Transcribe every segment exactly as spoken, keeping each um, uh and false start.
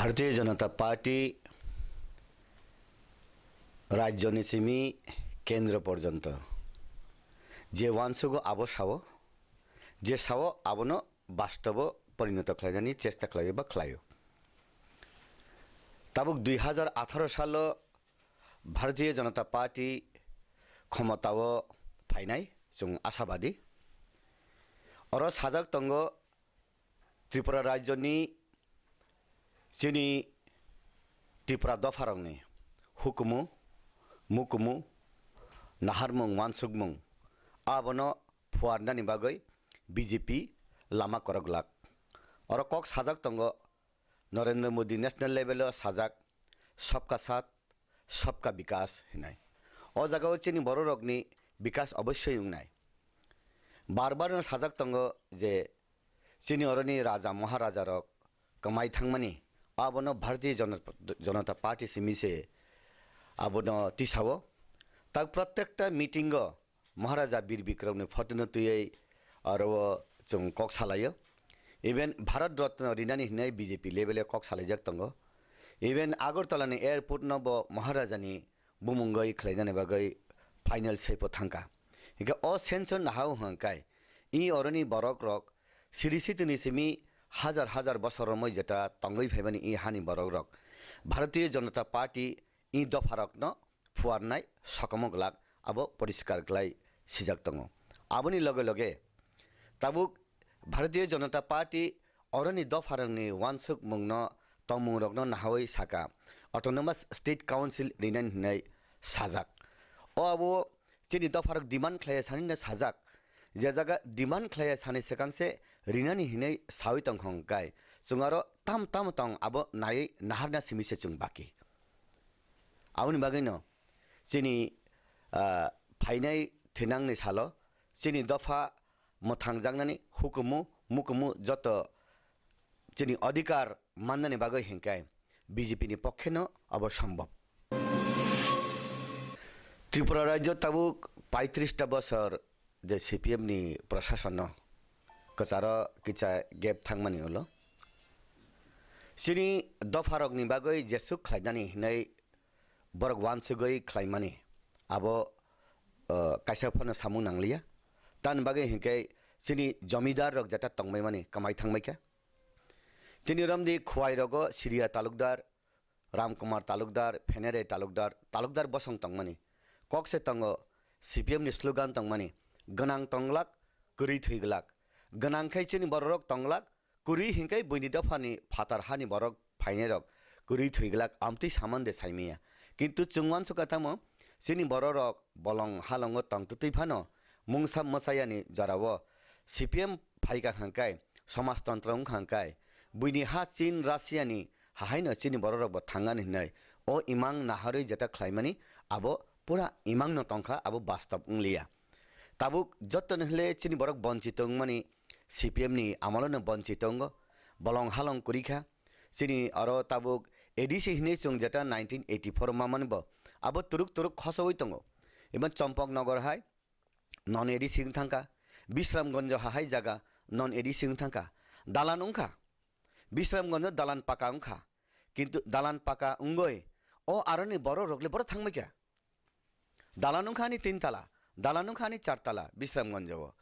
Bharatiya Janata Party rajyoni simi kendro porjonto je wansugo abo sao, je sao abono bastobo porinoto khlainani chesta khlaio ba khlaio. Tabuk dui hazar atharo salo Bharatiya Janata Party khomotao phainai chwng ashabadi. Oro sajak tongo Tripura rajyoni chini Tripura dopharokni hukumu, mukumu, naharmung, wansukmung abono phuarnani bagwi B J P lama kwrwk glak. Oro kok sajak tongo Narendra Modi national level o sajak Sabka Saath, Sabka Vikas hinai. O jagao chini bororokni bikas obossoi wngnai. Bar bar no sajak tongo je chini oroni raja maharaja rok kwmai thangmani, abono Bharatiya Jana-, Janata Party simi se abono tisao. Tak prottekta meeting o Maharaja Bir Bikramni photo no twiwi aro o chwng kok salaio. Even Bharat Ratna rinani hinwi B J P level o kok salaijak tongo. Even Agartala ni airport no bo Maharajani bumungwi khlainani bagwi final saipo thangkha. Hingkhe o sensor nahao hwnkhe i oroni borok rok siri sitini simi hajar hajar bosor romwi jeta tongwi phaimani i hani borok rok Bharatiya Janata Party i dopharokno phuarnai sokomok glak abo poriskar khlai sijak tongo. Aboni loge loge tabuk Bharatiya Janata Party oroni dopharokni wansukmungno tongmungrokno nahawi saka Autonomous State Council rinani hinwi sajak. O abo chini dopharok demand khlaiya sanino sajak. Je jaga demand khlaiya sani swkangse rinani hinwi sawi tongkha hwnkhe chwng aro tam tamo tong abo naiwi naharna simi se chwng baki. Aboni bagwino chini, ah, phainai thinangni salo chini dopha mwthangjaknani hukumu mukumu joto chini adhikar mannani bagwi hinkhe B J P ni pokheno abo sombhob. Tripura rajyo tabuk paitris ta bosor je C P M ni prasasonno kwcharo kicha gap thangmani ulo chini dopharokni bagwi jesuk khlainani hinwi borok wansugwi khlaimani abo, uh, kaisa phano samung nangliya. Tamni bagwi hinkhe chini jomidar rok jeta tongbaimani kwmai thangbaikha. Chini romdi Khwai rogo Siriya talukdar, Ramkumar talukdar, Phenere talukdar, talukdar bosong tongmani. Kokse tongo C P M ni slogan tongmani, gwnang tonglak, kwrwi thwiglak. Gwnang khai chini bororok tonglak, kwrwi hinkhe buini dophani phatar hani borok phainairok kwrwi thwiglak amtwi samande saimaya. Kintu chwng wansukha tamo chini bororok bolong halongo tongtwtwi phano mungsa mwsayani jorao C P M phaikha hwnkhe, somajtontro wngkha hwnkhe, buini ha Chin Russia ni hahaino chini bororokbo thangani hinwi o imang naharwi jeta khlaimani abo pura imangno tongkha, abo bastob wngliya. Tabuk jottoni hwle chini borok bonchito wngmani C P M ni amolono bonchito wngo, bolong halong kwrwikha. Chini oro tabuk A D C hinwi chwng jeta nineteen eighty-four o mamani bo abo turuk turuk khosowi tongo. Ebo Chompok Nogor hai non A D C wng thangkha, Bisramgonjo hai jaga non A D C wng thangkha, dalan wngkha, Bisramgonjo dalan paka wngkha, kintu dalan paka wngoi o aroni borok rokle boro thangbaikha. Dalan wngkha ani tin tala, dalan wngkha ani char tala Bisramgonjo o.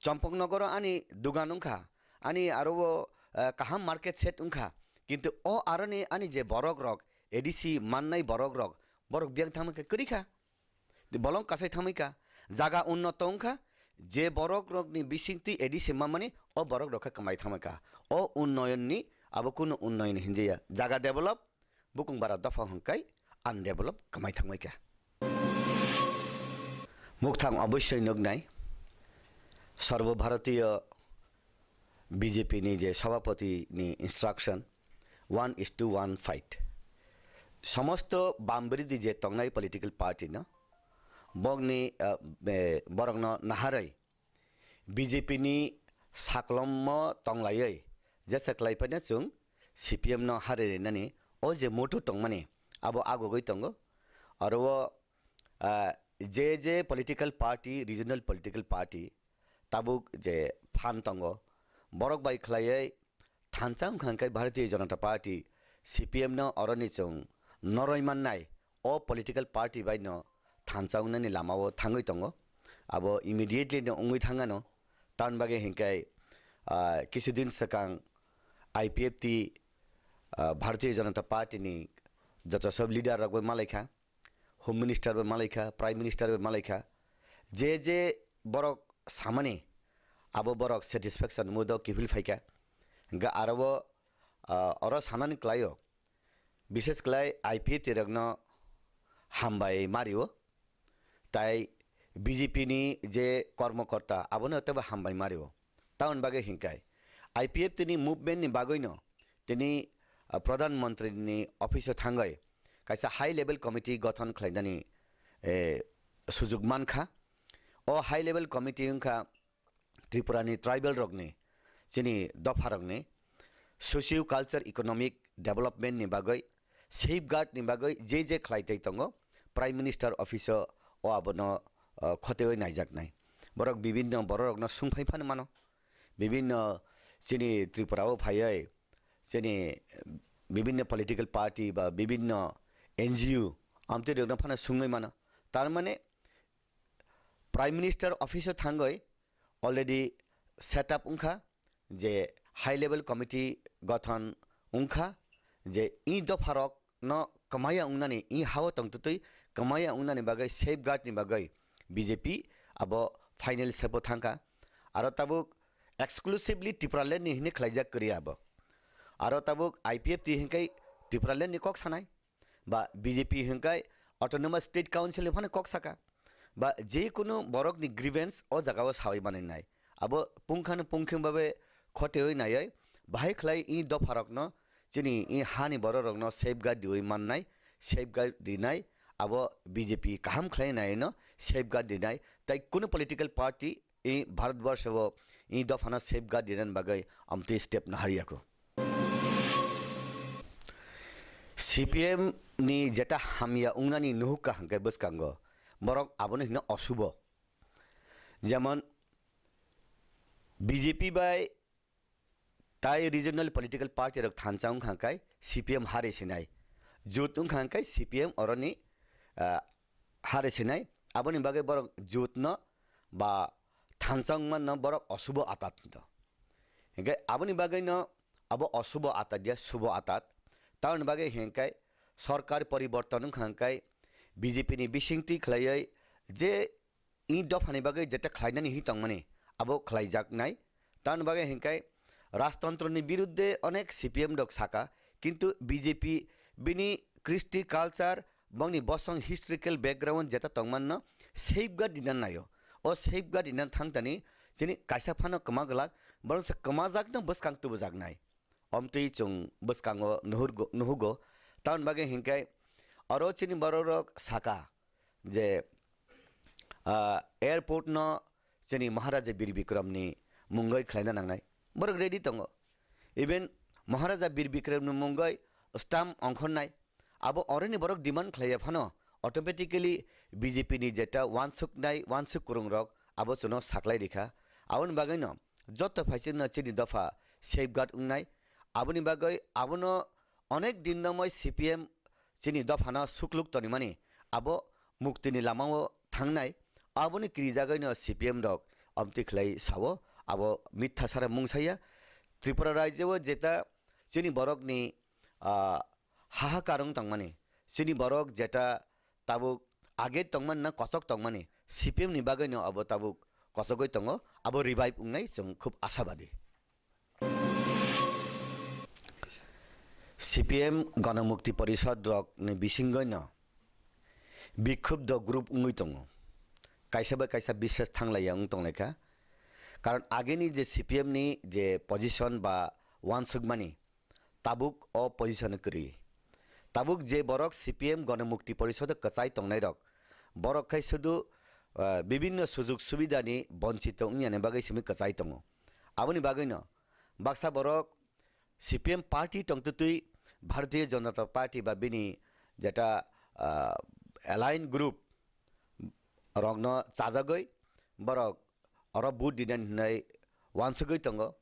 Chompok Nogoro ani dugan wngkha, ani aro o, eh, kaham market shed wngkha, kintu o aroni ani je borok rok, A D C mannai borok rok, borok biyang thangma khe kwrwi kha. Bolong kasai thangwi kha, jaga unnoto wngkha, je borok rokni bisingtwi A D C mamani o borok rok khe kwmai thangwi kha. O unnoyonni abo kunu unnoyon hinjaya, jaga develop, bukung bara dopha hwnkhe undevelop kwmai thangwi kha. Mukthang obossoi nuknai, Sarbo Bharatiyo B J P ni je Sabhapati ni instruction, one is to one fight. Somosto bam birodhi je tongnai political party no, bokni, ah, eh, borokno naharwi B J P ni saklommo tonglaiwi jesa kwlai phano chwng C P M no hari rinani o je moto tongmani abo agogwi tongo. Aro o, ah, je je political party, regional political party tabuk je phan tongo, borok bai khlaiwi thansa wngkha hwnkhe Bharatiya Janata Party C P M no oroni chwng noroi mannai o political party bai no thansa wngnani lamao thangwi tongo. Abo immediately no wngwi thangano. Tamni bagwi hinkhe, ah, kisudin swkang I P F T, ah, Bharatiya Janata Party ni joto sob leader rok bai malaikha, Home Minister bai malaikha, Prime Minister bai malaikha. Je je borok samani abo borok satisfaction mood o kiphil phaikha. Hinkhe aro bo, ah, oro sanani kwlaio. Bishes khlai I P F T rokno hambai mario, tai B J P ni je kormokorta abono teibo hambai mario. Tamoni bagwi hinkai I P F T ni movement ni bagwino tini, ah, Pradhan Mantri ni office o thangwi kaisa high level committee gothon khlainani, eh, sujuk mankha. O high level committee wngkha Tripura ni tribal rokni, chini dopha rokni socio culture economic development ni bagwi, safeguard ni bagwi je je khlai tei tongo, Prime Minister office o, o abono, uh, khoteui naijaknai. Borok bibinno borok rokno sungphai phano mano, bibinno chini Tripura o phaiwi chini bibinno political party ba bibinno N G O amtwi rokno phano sungwi mano. Tar mane Prime Minister office o thangwi already set up wngkha, je high level committee gothon wngkha, je i dopharok no kwmaya wngnani, i hao tongtwtwi kwmaya wngnani bagwi safeguard ni bagwi B J P abo final step o thangkha. Aro tabuk exclusively Tipraland ni hinwi khlaijak kwrwi abo. Aro tabuk I P F T hinkai Tipraland ni kok sanai. Ba B J P hinkai Autonomous State Council ni phano kok saka, ba je kunu borok ni grievance o jaga o sawi manwi nai, abo pungkhano pungkhim babe khoteui naiwi bahai khlai i dopha rokno chini i hani borok rokno safeguard diwi mannai, safeguard dinai, abo B J P kaham khlai nai no safeguard dinai, tai kunu political party i Bharatborsho o i dophano safeguard dinani bagwi amtwi step naharyaku. C P M ni jeta hamya wngnani nuhukka hwnkhe bwskango borok abono hino osubo. Jemon B J P bai tai regional political party rok thansa wngkha hwnkhe C P M hari sinai, jut wngkha hwnkhe C P M oroni, ah, hari sinai, aboni bagwi borok jut no ba thansa wngma no borok osubo atat hinto. Hinkhe aboni bagwi no abo osubo atat ya subo atat, tamoni bagwi hinkhe sorkar poriborton wngkha hwnkhe B J P ni bisingtwi khlaiwi je i dophani bagwi jeta khlainani hi tongmani, abo khlaijaknai. Tamoni bagwi hinkai rajtantroni birudde onek C P M rok saka, kintu B J P bini kristi culture, bongni bosong historical background jeta tongmanno safeguard dinan naio. O safeguard dinan thangtani chini kaisa phano kwma glak, borok se kwmajakno bwskang tubujaknai. Omtwi chwng bwskango nuhurgo-, nuhugo. Tamoni bagwi hinkai oro chini bororok saka je, ah, airport no chini Maharaja Bir Bikram ni mungwi khlaina nangnai. Borok ready tongo. Even Maharaja Bir Bikram ni mungwi stamp ongkhornai. Abo oroni borok demand khlaiya phano automatically B J P ni jeta wansuknai, wansuk kwrwngrok abo chwngno saklai rikha. Aboni bagwino joto phaisingno chini dopha safeguard wngnai. Aboni bagwi abono onek din romwi C P M chini dophano sukluk tonimani abo muktini lamao thangnai. Aboni kirijagwino C P M rok amtwi khlai sao, abo mitha sara mungsaya. Tripura rajyo o jeta chini borokni, ah, hahakar wng tongmani, chini borok jeta tabuk age tongmani na kochok tongmani, C P M ni bagwino abo tabuk kochogwi tongo, abo revive wngnai chwng khub ashabadi. C P M Ganamukti Porishad rok ni bisingwino bikhub do group wngwi tongo, kaisa bai kaisa biswas thanglaiya wng tonglaikha, karon ageni je C P M ni je position ba wansukmani, tabuk o position kwrwi. Tabuk je borok C P M Ganamukti Porishad o kwchai tongnairok, borok khai sudu, ah, bibinno sujug subidani bonchito wngyani bagwi simi kwchai tongo. Aboni bagwino baksa borok C P M party tongtwtwi Bharatiya Janata Party ba bini jeta, ah, allied group rokno chajagwi borok oro vote dinani hinwi wansugwi tongo.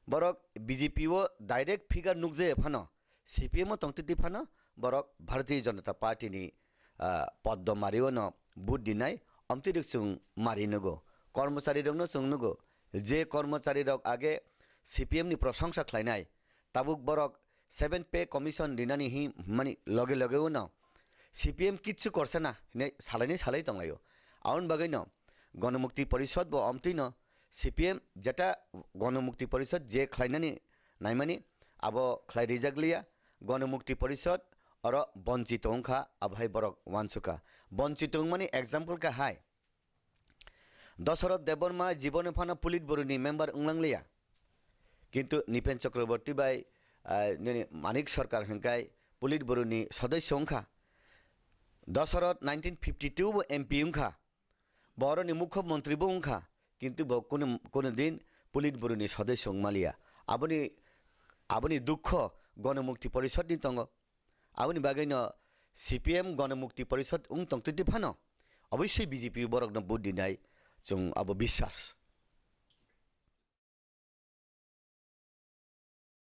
Borok B J P o direct figure nukjaya phano C P M o tongtwi twi phano borok Bharatiya Janata Party ni, ah, poddo mario no vote dinai, omtwi rok chwng mari nugo. Kormochari rokno chwng nugo, je kormochari rok age C P M ni prosongsa khlainai, tabuk borok seven pay commission rinani hi mani loge loge uno C P M kitsu korsa na hinwi salaini salai tonglaio. Aboni bagwino Gonomukti Porishod bo omtwino C P M jeta Gonomukti Porishod je khlainani naimani abo khlai rijak liya. Gonomukti Porishod oro bonchito wngkha, abohai borok wansukha. Bonchito wngmani example kha hai, Dosoroth Debbarma jiboni phano Politburo ni member wnglang liya. Kintu Nipen Chakraborty bai, ah, nini Manik Sarkar hwnkhai Politburo ni sodosyo wngkha. Dosoroth nineteen fifty two bo M P wngkha. Bo oroni mukhyamantri bo wngkha. Kintu bo kunu, kunu din Politburo ni sodosyo wngmaliya. Aboni, aboni dukho Gonomukti Porishod ni tongo. Aboni bagwino C P M Gonomukti Porishod wng tongtwi phano obossoi B J P borokno vote dinai chwng abo biswas.